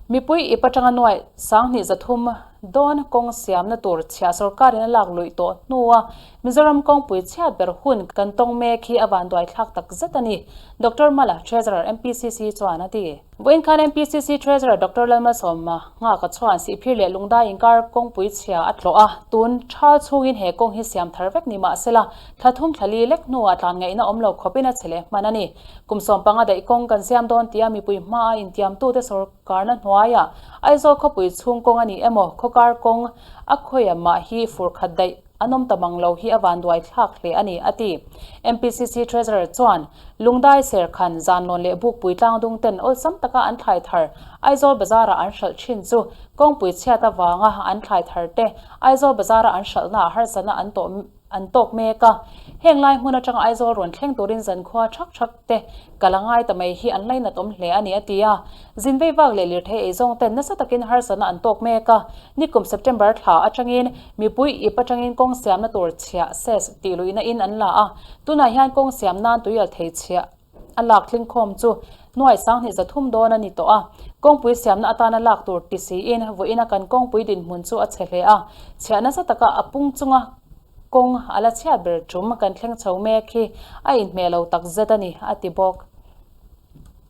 Mipui ip atanga nuaih 2300 dawn kawng siamna tur chhiah sorkarin a lak luih tawh hnua Mizoram kawngpui chhiat ber hun kan tawng mek hi a vanduai thlak tak zet a ni, Doctor Mala, Treasurer, MPCC chuan a ti. Vawiin khan MPCC Treasurer Doctor Lalmalsawma nghaka chuan Sihphir leh Lungdai inkar kawngpui chhia a tlawh a, tun thal chhungin he kawng hi siam thar vek ni mahsela thla thum thla li lek hnuah tlan ngaihna awm lo khawpin a che leh hman a ni. Kum 15 daih kawng kan siam dawn tia mipui hmaa intiamtute sawrkarna hnuaiah Aizawl khawpui chhung kawng a ni emaw khawkar kawng a khawiah mah hi fur khat daih an awm ta mang lo hi a vanduai thlak hle a ni, a ti. MPCC Treasurer chuan Lungdai Serkhan, Zanlawn leh Bukpui tlangdung ten awlsam taka an thlai thar Aizawl Bazar-ah an hralh thin chu kawngpui chhiat avanga an thlai thar te Aizawl Bazar-a an hralhnaah harsatna an tawh an tawk mek a. Heng lai hmun atanga Aizawl rawn thleng turin zankhua thak thak te kal a ngai ta mai hi an lainat awm hle a ni, a ti a. Zin vei vak leh lirthei ei zawng ten nasa takin harsatna an tawk mek a. Nikum September thla atangin mipui ip atangin kawng siamna tur chhiah cess tih luihna in an la a. Tunah hian kawng siam nan tuial thei chhiah a lak tlingkhawm chu nuai 2300 dawn a ni tawh a. Kawngpui siamna atana lak tur ti siin vawiina kan kawngpui dinhmun chu a chhe hle a. Chhiah nasa taka a pung chunga kawng a la chhiat ber tum kan thleng chho mek hi a inhmeh lo takzet a ni, a ti bawk.